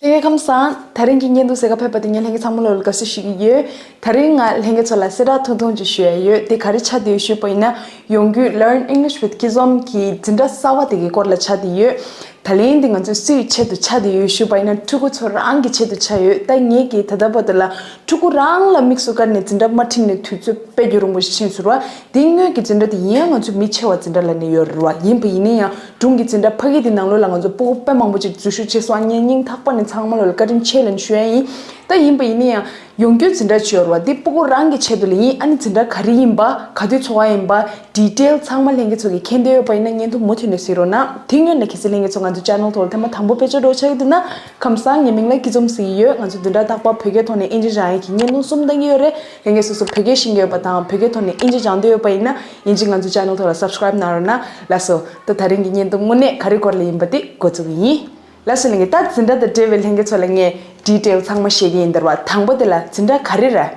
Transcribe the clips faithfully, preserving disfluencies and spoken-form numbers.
ལྷན་རྒྱས་ཁམས་བཟང་། དེ་རིང་གི་བརྙན་ཐུང་གཟིགས་ག་ཕེབས་པ་དེ་ངས་ལྷན་རྒྱས་ཚང་མ་ལོ་ལ་དགའ་བསུ་ཞུ་གི་ཡོད། དེ་རིང་ང་ལྷན་རྒྱས་ཚོ་ལ་གསལ་བསྒྲགས་ཐུང་ཐུང་ཅིག་ཞུ་ཡ་ཡོད། དེ་ག་རེ་ཆགས་བསྡད་ཡོད་ཞུས་པ་ཡིན་ན། ཡོང་རྒྱུའི་Learn English with Kizom གི་འཛིན་གྲྭ་གསར་པ་དེ་གི་སྐོར་ལ་ཆགས་བསྡད་ཡོད། ད་ལན་འདི་ང་ཚོས་སུའི་ཆེད་དུ་ཆགས་བསྡད་ཡོད་ཞུས་པ་ཡིན་ན། ཕྲུ་གུ་ཚོ་རང་གི་ཆེད་དུ་ཆགས་ཡོད། ད་ངས་ཀྱིས་ད་ལྟ་བར་དུ་ལ་ཕྲུ་གུ་རང་ལ་དམིགས་སུ་བཀར་ནས་འཛིན་གྲྭ་མ་ཁྲིད་ནས་དུས་ཚོད་དཔེ་རྒྱུན་རིང་པོ་ཞིག་ཕྱིན་སོང་ར། དེ་སྔོན་གྱི་འཛིན་གྲྭ་དེ་ཡིན་ཡང་ང་ཚོ་མི་ཆེ་བ་འཛིན་གྲྭ་ལ་ནས་ཡོད་རེད་བ། ཡིན་པ་ཡིན་ན་ཡང་སྒྲུང་གི་འཛིན་གྲྭ་ཕ་གི་དེ་ནང་ལོགས་ལ་ང་ཚོ་སྤུ་གུ་དཔེ་མང་པོ་ཅིག་འཛུལ་ཞུགས་བྱས་སོང་། ངས་སྙིང་ཐག་པ་ནས་ཚང་མ་ལོ་ལ་བཀའ་དྲིན་ཆེ་ལབ་ཞུ་ཡ་ཡིན། ད་ཡིན་པ་ཡིན་ན་ཡང་ཡོང་རྒྱུའི་འཛིན་གྲྭ་ཅིག་ཡོད་རེད་བ། འདི་སྤུ་གུ་རང་གི་ཆེད་དུ་ལ་ཡིན། ཨ་ནི་འཛིན་གྲྭ་ག་རེ་ཡིན་པ། ག་དུས་འཚོགས་པ་ཡིན་པ། detail ཚང་མ་ལྷན་རྒྱས་ཚོ་གིས་མཁྱེན་འདོད་ཡོད་པ་ཡིན་ན་བརྙན་ཐུང་མུ་མཐུད་ནས་གཟིགས་རོགས་གནང་། དེ་སྔོན་ལ་གལ་སྲིད་ལྷན་རྒྱས་ཚོ་ང་ཚོ་channel ཐོག་ལ་ཐེངས་མ་དང་པོ་ཕེབས་ཆོག་འགྲོ་ཆགས་ཀྱི་འདུག་ན། ཁམས་བཟང་། ངའི་མིང་ལ་སྐྱིད་འཛོམས་ཟེར་གྱི་ཡོད། ང་ཚོ་བདུན་ཕྲག་རྟག་པར་བོད་སྐད་ཐོག་ནས་དབྱིན་ཇི་སྦྱང་ཡས་ཀྱི་བརྙན་ཐུང་གསུམ་བཏང་གི་ཡོད་རེད། ལྷན་རྒྱས་སོ་སོ་བོད་སྐད་ཤེས་ཀྱི་ཡོད་པ་དང་བོད་སྐད་ཐོག་ནས་དབྱིན་ཇི་སྦྱང་འདོད་ཡོད་པ་ཡིན་ན། ཡིན་གཅིག་ང་ཚོ་channel ཐོག་ལ་subscribe གནང་རོགས་གནང་། ལགས་སོ། ད་དེ་རིང་གི་བརྙན་ཐུང་དངོས་གནས་ག་རེ་སྐོར་ལ་ཡིན་པ་དེ་འགོ་བཙུགས་ཀྱི་ཡིན། ལགས་སོ། ལྷན་རྒྱས། ད་འཛིན་གྲྭ་དང་འབྲེལ་བའི་ལྷན་རྒྱས་ཚོ་ལ་ངས་detail ཚང་མ་བཤད་ཀྱི་ཡིན་ཟེར་བ། དང་པོ་དེ་ལ་འཛིན་གྲྭ་ག་རེ་རེད།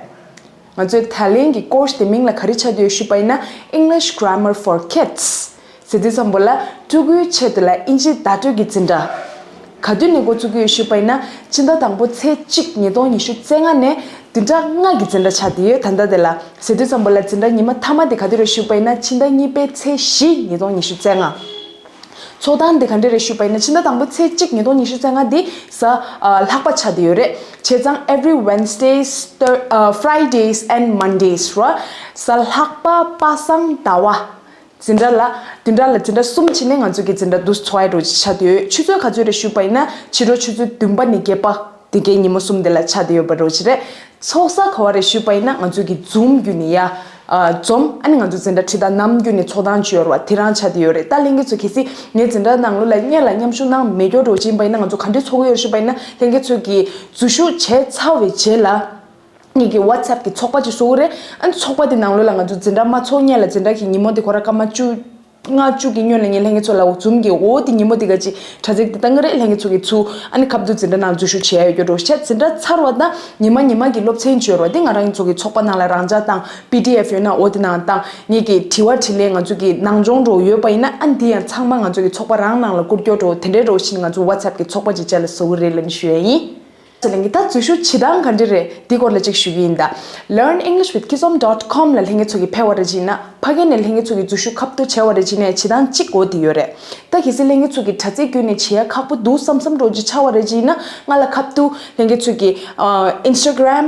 ང་ཚོའི་ད་ལན་གྱི་course དེ་མིང་ལ་ག་རེ་ཆགས་བསྡད་ཡོད་ཞུས་པ་ཡིན་ན། English Grammar for Kids ཟེར་དུས་ཙམ་པ་ལ་ཕྲུ་གུའི་ཆེད་དུ་ལ་དབྱིན་ཇིའི་བརྡ་སྤྲོད་ཀྱི་འཛིན་གྲྭ། ག་དུས་ནས་འགོ་བཙུགས་ཀྱི་ཡོད་ཞུས་པ་ཡིན་ན། ཕྱི་ཟླ་དང་པོ་ཚེས་གཅིག་ཉིས་སྟོང་ཉི་ཤུ་རྩ་ལྔ་ནས་བདུན་ཕྲག་ལྔ་གི་འཛིན་གྲྭ་ཆགས་བསྡད་ཡོད། ད་ལྟ་དེ་ལ་ཟེར་དུས་ཙམ་པ་ལ་འཛིན་གྲྭ་ཉི་མ་མཐའ་མ་དེ་ག་དུས་རེད་ཞུས་པ་ཡིན་ན། ཕྱི་ཟླ་གཉིས་པའི་ཚེས་བཞི་ཉིས་སྟོང་ཉི་ཤུ་རྩ་ལྔ། ཚོགས་སྟངས་འདི་ག་འདྲ་རེད་ཞུས་པ་ཡིན་ན། ཕྱི་ཟླ་དང་པོ་ཚེས་གཅིག་ཉིས་སྟོང་ཉི་ཤུ་རྩ་ལྔ་འདི་གཟའ་ཨ་ལྷག་པ་ཆགས་བསྡད་ཡོད་རེད། བྱས་ཙང་every Wednesdays, Thur- uh, Fridays and Mondays ར། གཟའ་ལྷག་པ། པ་སངས། ཟླ་བ། འཛིན་གྲྭ་ལ། བདུན་ཕྲག་ལ་འཛིན་གྲྭ་གསུམ་བྱས་ནས་ང་ཚོ་གི་འཛིན་གྲྭ་འདུ་འཚོགས་ཡ་འདྲ་ཅིག་ཆགས་བསྡད་ཡོད། ཆུ་ཚོད་ག་ཚོད་རེད་ཞུས་པ་ཡིན་ན། ཕྱི་དྲོ་ཆུ་ཚོད་བདུན་པ་ནས་བརྒྱད་པ། དེ་གའི་ཉིན་མོ་གསུམ་དེ་ལ་ཆགས་བསྡད་ཡོད་པ་འདྲ་ཅིག་རེད། ཚོགས་ས་ག་བ་རེད་ཞུས་པ་ཡིན་ན། ང་ཚོ་གི་Zoom བརྒྱུད་ནས་ཡ། ཨ། འཛོམས། ཨ་ནི་ང་ཚོ་འཛིན་གྲྭ་ཁྲིད་སྟངས་ནམ་རྒྱུན་ནས་ཚོགས་སྟངས་ཅིག་ཡོད་རེད་བ། དེ་རང་ཆགས་བསྡད་ཡོད་རེད། ད་ལྷན་རྒྱས་ཚོ་གལ་སྲིད་ངའི་འཛིན་གྲྭ་ནང་ལོགས་ལ་སྔོན་ལ་མཉམ་ཞུགས་གནང་མེད་མཁན་འདྲ་ཅིག་ཡིན་པ་ཡིན་ན། ང་ཚོ་ག་འདྲས་ཚོགས་ཀྱི་ཡོད་ཞུས་པ་ཡིན་ན། ལྷན་རྒྱས་ཚོ་གིས་འཛུལ་ཞུགས་བྱས་ཚར་བའི་རྗེས་ལ། ངེད་ཀྱི་WhatsApp གི་ཚོགས་པ་ཅིག་བཟོ་གི་རེད། ཨ་ནི་ཚོགས་པ་དེ་ནང་ལོགས་ལ་ང་ཚོ་འཛིན་གྲྭ་མ་ཚོགས་སྔོན་ལ། འཛིན་གྲྭ་གི་ཉིན་མོ་དེ་ཁོ་རང་སྐར་མ་བཅུ། ལྔ་བཅུ་གི་སྔོན་ལ་ངས་ལྷན་རྒྱས་ཚོ་ལ་འོ་Zoom གི་འོ་དེ་ཉིན་མོ་དེ་ག་ཅིག་དྲ་ཚིགས་དེ་བཏང་གི་རེད། ལྷན་རྒྱས་ཚོ་གིས་ཚུར་ཨ་ནི་ཁ་ཐུག་འཛིན་གྲྭ་ནང་འཛུལ་ཞུགས་བྱེད་ཡ་ཡོད་རྒྱུ་འདྲ་བོ་བྱས། འཛིན་གྲྭ་ཚར་བ་དང་ཉི་མ་ཉི་མ་གི་སློབ་ཚན་བྱོས་རོགས། དེ་ང་རང་ཚོ་གི་ཚོགས་པ་ནང་ལ་རང་འཇགས་བཏང་། PDF ཡོད་ན་འོ་དེ་ནང་བཏང་། ངེད་ཀྱི་དྲི་བ་དྲིས་ལན་ང་ཚོ་གི་ནང་སྦྱོང་འདྲ་བོ་ཡོད་པ་ཡིན་ན། ཨ་ནི་དེ་ཡང་ཚང་མ་ང་ཚོ་གི་ཚོགས་པ་རང་ནང་ལ་བསྐུར་རྒྱུ་འདྲ་བོ། དེ་འདྲའི་འདྲ་བོ་ཞིག་ང་ཚོ་WhatsApp གི་ཚོགས་པ་ཅིག་བཅས་ལ་བཟོ་གི་རེད་ལབ་ནས་ཞུ་ཡ་ཡིན། ལྷན་རྒྱས། ད་འཛུལ་ཞུགས་བྱེད་སྟངས་ག་འདྲ་རེད། འདི་སྐོར་ལ་ཅིག་ཞུ་གི་ཡིན་ད། Learn English with Kizom dot com ལ་ལྷན་རྒྱས་ཚོ་གིས་ཕེབས་པ་རེད་བྱས་ན། ཕ་གི་ནས་ལྷན་རྒྱས་ཚོ་གིས་འཛུལ་ཞུགས་ཁ་ཐུག་བྱས་པ་རེད་བྱས་ན། བྱེད་སྟངས་གཅིག་འོ་དེ་ཡོད་རེད། ད་གལ་སྲིད་ལྷན་རྒྱས་ཚོ་གིས་དྲ་ཚིགས་བརྒྱུད་ནས་བྱེད་ཡ་ཁག་པོ་འདུག་བསམ་བསམ་འདྲ་བོ་ཅིག་ཆགས་པ་རེད་བྱས་ན། ང་ལ་ཁ་ཐུག་ལྷན་རྒྱས་ཚོ་གིས་ཨ་Instagram,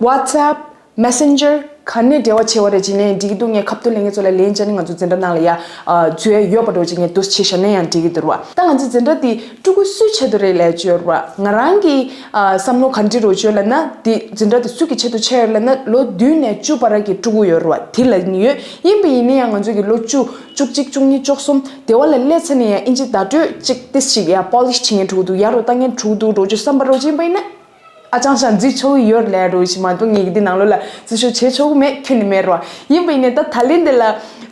WhatsApp, Messenger ག་ནས་འབྲེལ་བ་བྱེད་པ་རེད་བྱས་ན་འགྲིག་གི་འདུག་ངས་ཁ་ཐུག་ལྷན་རྒྱས་ཚོ་ལ་ལན་བྱས་ནས་ང་ཚོ་འཛིན་གྲྭ་ནང་ལ་ཡ་ཨ་འཛུལ་ཡ་ཡོད་པ་འདྲ་བོ་ཅིག་ངས་འདུག་སེ་བྱས་བཞག་ན་ཡང་འགྲིག་གི་འདུག་ར། ད་ང་ཚོའི་འཛིན་གྲྭ་འདི་ཕྲུ་གུ་སུའི་ཆེད་དུ་རེད་ལབ་ཡ་ཅིག་ཡོད་ར་བ། ང་རང་གི་ཨ་བསམ་བློ་ག་འདྲ་འདྲ་བོ་ཅིག་ཡོད་ལབ་ན། འདི་འཛིན་གྲྭ་འདི་སུ་གི་ཆེད་དུ་ཆགས་ཡོད་ལབ་ན། ལོ་བདུན་ནས་བཅུ་བར་གྱི་ཕྲུ་གུ་ཡོད་ར་བ། དེ་ལ་ནི་ཡོད། ཡིན་པ་ཡིན་ན་ཡང་ང་ཚོ་གི་ལོ་བཅུ། བཅུ་གཅིག་བཅུ་གཉིས་བཅུ་གསུམ་དེ་བ་ལ་སླེབས་ཚར་ནས་ཡང་དབྱིན་ཇི་བརྡ་སྤྲོད་ཅིག་ཏིས་ཅིག་ཡ་polish བྱེད་མཁན་འགྲོ་གི་འདུག་ཡ་རོ་བཏང་མཁན་འགྲོ་གི་འདུག་འདྲ་བོ་ཅིག་བསམ་པ་འདྲ་བོ་ཅིག་ཡིན་པ་ཡིན་ན། ཨ་ཅང་ཤ་འཛི་ཆོག་གི་ཡོད་ལབ་འདྲ་བོ་ཅིག་མ་གཏོགས་ངས་ཀྱི་འདི་ནང་ལོགས་ལ་འཛུལ་ཞུགས་བྱེད་ཆོག་གི་མེད། ཁྱོན་ནས་མེད་ར་བ། ཡིན་པ་ཡིན་ནའི་ད་ད་ལན་འདི་ལ་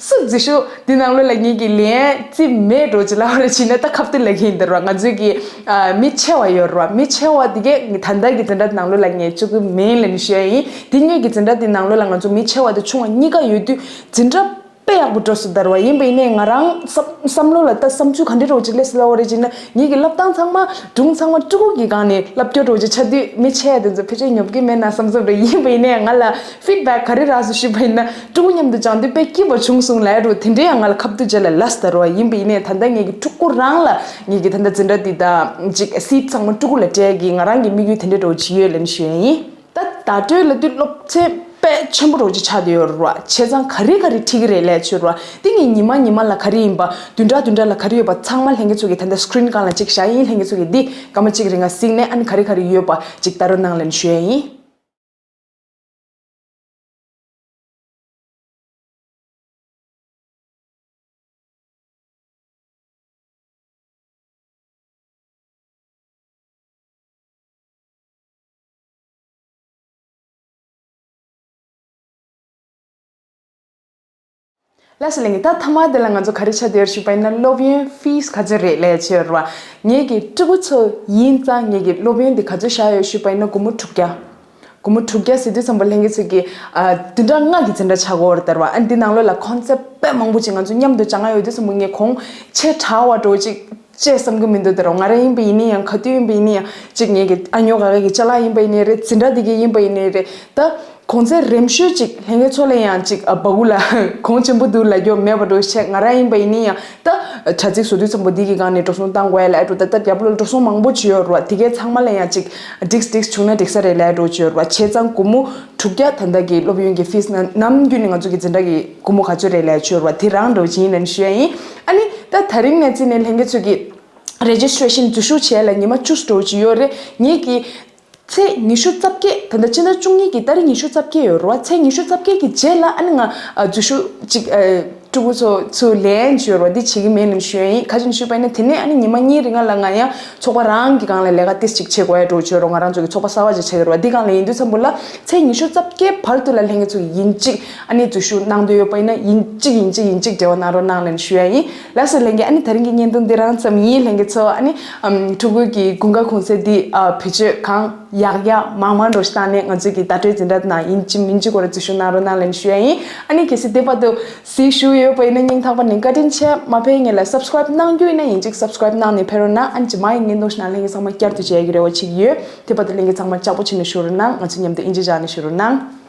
སུ་འཛུལ་ཞུགས་འདི་ནང་ལོགས་ལ་ངས་ཀྱི་ལན་རྩིས་མེད་འདྲ་བོ་ཅིག་ལབ་པ་རེད་བྱས་ན། ད་ཁ་ཐུག་ལབ་ཀྱི་ཡིན་ད་ར་བ། ང་ཚོའི་གི་ཨ་མི་ཆེ་བ་ཡོད་ར་བ། མི་ཆེ་བ་དེ་གས་ངས་ད་ལྟ་གི་འཛིན་གྲྭ་འདི་ནང་ལོགས་ལ་ངས་བཅུག་གི་མེད་ལབ་ནས་ཞུ་ཡ་ཡིན། དེ་སྔོན་གྱི་འཛིན་གྲྭ་འདི་ནང་ལོགས་ལ་ང་ཚོ་མི་ཆེ་བ་དང་ཆུང་བ་གཉིས་ཀ་ཡོད་དུས་འཛིན་གྲྭ་དཔེ་ཡག་པོ་འགྲོ་སོང་ད་ར་བ། ཡིན་པ་ཡིན་ནའི་ང་རང་བསམ་བསམ་བློ་ལ་ད་བསམ་ཚུལ་ག་འདྲ་འདྲ་བོ་ཅིག་སླེབས་སོང་ལབ་པ་རེད་བྱས་ན། ངེད་ཀྱི་བསླབ་སྟངས་ཚང་མ་སྒྲུང་ཚང་མ་ཕྲུ་གུ་གི་སྒང་ནས་བསླབ་རྒྱུ་འདྲ་བོ་ཅིག་ཆགས་དུས་མི་ཆེ་བ་དེ་ཚོ་ཕལ་ཆེར་ཉོབ་ཀྱི་མེད་ན་བསམ་བསམ་རེད། ཡིན་པ་ཡིན་ནའི་ང་ལ་feedback ག་རེ་རག་སོང་ཞུས་པ་ཡིན་ན། ཕྲུ་གུ་མཉམ་དུ་སྦྱངས་དུས་དཔེ་སྐྱིད་པོ་བྱུང་སོང་ལབ་ཡ་འདྲ་བོ་དེ་འདྲས་ཡང་ང་ལ་ཁ་ཐུག་རྗེས་ལ་ལབ་སོང་ད་ར་བ། ཡིན་པ་ཡིན་ནའི་ད་ལྟ་ངེད་ཀྱི་ཕྲུ་གུ་རང་ལ་ངེད་ཀྱི་ད་ལྟ་འཛིན་གྲྭ་འདི་ད་ཅིག་seat ཚང་མ་ཕྲུ་གུ་ལ་སྤྲད་ཀྱི་ང་རང་གི་དམིགས་ཡུལ་དེ་འདྲས་འདྲ་བོ་ཅིག་ཡོད་ལབ་ནས་ཞུ་ཡ་ཡིན། ད་བརྡ་སྤྲོད་ལབ་དུས་སློབ་ཚན་དཔེ་ཆེན་པོ་འདྲ་བོ་ཅིག་ཆགས་བསྡད་ཡོད་རེད་བ། བྱས་ཙང་ག་རེ་ག་རེ་ཁྲིད་ཀྱི་རེད་ལབ་ཡ་ཅིག་ཡོད་རེད་བ། འདི་ངས་ཉི་མ་ཉི་མ་ལ་ག་རེ་ཡིན་པ། བདུན་ཕྲག་བདུན་ཕྲག་ལ་ག་རེ་ཡོད་པ་ཚང་མ་ལྷན་རྒྱས་ཚོ་གི་ད་ལྟ་screen སྒང་ལ་ཅིག་བཞག་ཡིན། ལྷན་རྒྱས་ཚོ་གིས་འདི་སྐར་མ་གཅིག་རིང་ལ་གཟིགས་ནས་ཨ་ནི་ག་རེ་ག་རེ་ཡོད་པ་ཅིག་ལྟ་རོགས་གནང་ལབ་ནས་ཞུ་ཡ་ཡིན། ལགས་སོ་ལྷན་རྒྱས། ད་མཐའ་མ་དེ་ལ་ང་ཚོ་ག་རེ་ཆགས་བསྡད་ཡོད་ཞུས་པ་ཡིན་ན། སློབ་ཡོན་fees ག་ཚོད་རེད་ལབ་ཡ་ཅིག་ཡོད་རེད་བ། ངེད་ཀྱི་ཕྲུ་གུ་ཚོ་ཡིན་ཙང་ངེད་ཀྱི་སློབ་ཡོན་དེ་ག་ཚོད་བཞག་ཡོད་ཞུས་པ་ཡིན་ན། སྒོར་མོ་དྲུག་བརྒྱ། སྒོར་མོ་དྲུག་བརྒྱ་ཟེར་དུས་ཙམ་པ་ལྷན་རྒྱས་ཚོ་གིས་ཨ་བདུན་ཕྲག་ལྔ་གི་འཛིན་གྲྭ་ཆགས་ཀྱི་ཡོད་རེད་ད་ར་བ། ཨ་འདི་ནང་ལོགས་ལ་concept དཔེ་མང་པོ་ཅིག་ང་ཚོ་མཉམ་དུ་སྦྱང་ཡ་ཡོད་དུས་ཙམ་པ་ངས་གོང་ཆེ་དྲགས་པ་འདྲ་བོ་ཅིག་ཅེས་བསམ་གྱི་མི་འདུག་ད་རུང་ང་རང་ཡིན་པ་ཡིན་ན་ཡང་ག་དུས་ཡིན་པ་ཡིན་ན་ཡང་ཅིག་ངེད་ཀྱི་ཨ་ཉོ་ག་ག་གི་ཅ་ལག་ཡིན་པ་ཡིན་ནའི་རེད། འཛིན་གྲྭ་དེ་གའི་ཡིན་པ་ཡིན་ནའི་རེད། ད་གོང་ཚད་རིམ་བཞུད་ཅིག་ལྷན་རྒྱས་ཚོ་ལ་ཡང་ཅིག་ཨ་སྦ་ཁུག་ལ་གོང་ཆེན་པོ་འདུག་ལབ་རྒྱུ་མེད་པ་འགྲོ་ཆེ། ང་རང་ཡིན་པ་ཡིན་ན་ཡང་ད་དྲ་ཚིགས་བཟོ་དུས་ཙམ་པོ་འདི་གི་སྒང་ནས་འགྲོ་སོང་བཏང་དགོས་ཡ་ལ་ཨེ་འགྲོ། ད་ལྟ་རྒྱབ་ལོགས་ལ་འགྲོ་སོང་མང་པོ་བྱེད་ཡོད་རེད་བ། དེ་གའི་ཚང་མ་ལ་ཡང་ཅིག་འགྲིགས་འགྲིགས་བྱུང་ན་འགྲིགས་ས་རེད་ལབ་འགྲོ་བྱེད་ཡོད་རེད་བ། བྱས་ཙང་སྒོར་མོ་དྲུག་བརྒྱ་ད་ལྟ་གི་སློབ་ཡོན་གྱི་ཕིས་ནང་ནམ་རྒྱུན་ནས་ང་ཚོ་གི་འཛིན་གྲྭ་གི་སྒོར་མོ་ག་ཚོད་རེད་ལབ་ཡ་ཅིག་ཡོད་རེད་བ། དེ་རང་འདྲ་བོ་ཅིག་ཡིན་ལབ་ནས་ཞུ་ཡ་ཡིན། ཨ་ནི་ད་ད་རིང་ནས་བརྩིས་ནས་ལྷན་རྒྱས་ཚོ་གི་རེ་ཇི་སི་ཊི་རེ་ཤན་འཛུལ་ཞུགས་བྱས་ལ་ཉི་མ་བཅུ་འགྲོ་གི་ཡོད་རེད། ངེད་ཀྱི་ཚེས་ཉི་ཤུ་རྩ་བརྒྱད། ད་ལྟ་ཕྱི་ཟླ་བཅུ་གཉིས་ཀྱི་ཏ་རིག་ཉི་ཤུ་རྩ་བརྒྱད་ཡོད་རེད་བ། ཚེས་ཉི་ཤུ་རྩ་བརྒྱད་ཀྱི་རྗེས་ལ་ཨ་ནི་ང་ཨ་འཛུལ་ཞུགས་ཅིག་ཨ་ཕྲུ་གུ་ཚོ་ཚུར་ལེན་བྱོས་རོགས་འདི་བྱེད་ཀྱི་མེད་ལབ་ཞུ་ཡ་ཡིན། ག་ཅིག་ཞུས་པ་ཡིན་ན་དེ་ནས་ཨ་ནི་ཉི་མ་གཉིས་རིང་ལ་ང་ཡང་ཚོགས་པ་རང་གི་སྒང་ལ་ལས་ཀ་ཏིས་ཅིག་བྱེད་དགོས་ཡ་འགྲོ་བྱོས་རོགས། ང་རང་ཚོ་གི་ཚོགས་པ་གསར་བ་ཅིག་ཆགས་ཀྱི་རེད་བ། འདི་སྒང་ལ་ཡིན་དུས་ཙམ་པོ་ལ་ཚེས་ཉི་ཤུ་རྩ་བརྒྱད་བར་དུ་ལ་ལྷན་རྒྱས་ཚོ་གི་ཡིན་གཅིག་ཨ་ནི་འཛུལ་ཞུགས་གནང་འདོད་ཡོད་པ་ཡིན་ན་ཡིན་གཅིག་ཡིན་གཅིག་ཡིན་གཅིག་འབྲེལ་བ་གནང་རོགས་གནང་ལབ་ཞུ་ཡ་ཡིན། ལགས་སོ་ལྷན་རྒྱས། ཨ་ནི་ད་རིང་གི་བརྙན་ཐུང་འདི་རང་ཙམ་ཡིན། ལྷན་རྒྱས་ཚོ་ཨ་ནི་ཨམ་ཕྲུ་གུ་གི་དགུན་ཁ་གུང་སེང་འདི་ཨ་བེད་སྤྱོད་གང་ཡག་ཡག་མང་མང་འགྲོ་ཞིག་བཏང་ནས་ང་ཚོས་ཀྱི་བརྡ་སྤྲོད་འཛིན་གྲྭ་ནང་ཡིན་གཅིག་མིན་གཅིག་སྐོར་ལ་འཛུལ་ཞུགས་གནང་རོགས་གནང་ལབ་ཞུ་ཡ་ཡིན། ཨ་ནི་གལ་སྲིད་དེ་བར་དུ་གཟིགས་བཞུགས་ཡོད་པ་ཡིན་ན་སྙིང་ཐག་པ་ནས་བཀའ་དྲིན་ཆེ། མ་ཕེབས་སྔོན་ལ་སབ་སི་ཀ་རེབ་གནང་རྒྱུ་ཡིན་ན་ཡིན་གཅིག་སབ་སི་ཀ་རེབ་གནང་ནས་ཕེབས་རོགས་གནང་། ཨ་ནི་རྗེས་མ་ཡི་བརྙན་ཐུང་ཞིག་ནང་ལྷན་རྒྱས་ཚང་མ་བསྐྱར་དུ་མཇལ་ཡ་གི་རེ་བ་བྱེད་ཀྱི་ཡོད། དེ་བར་དུ་ལྷན་རྒྱས་ཚང་མ་ལྕགས་པོ་བྱས་ནས་བཞུགས་རོགས་གནང་། ང་ཚོ་མཉམ་དུ་ཨིན་ཇི་སྦྱངས་ནས་བཞུགས་རོགས་གནང་།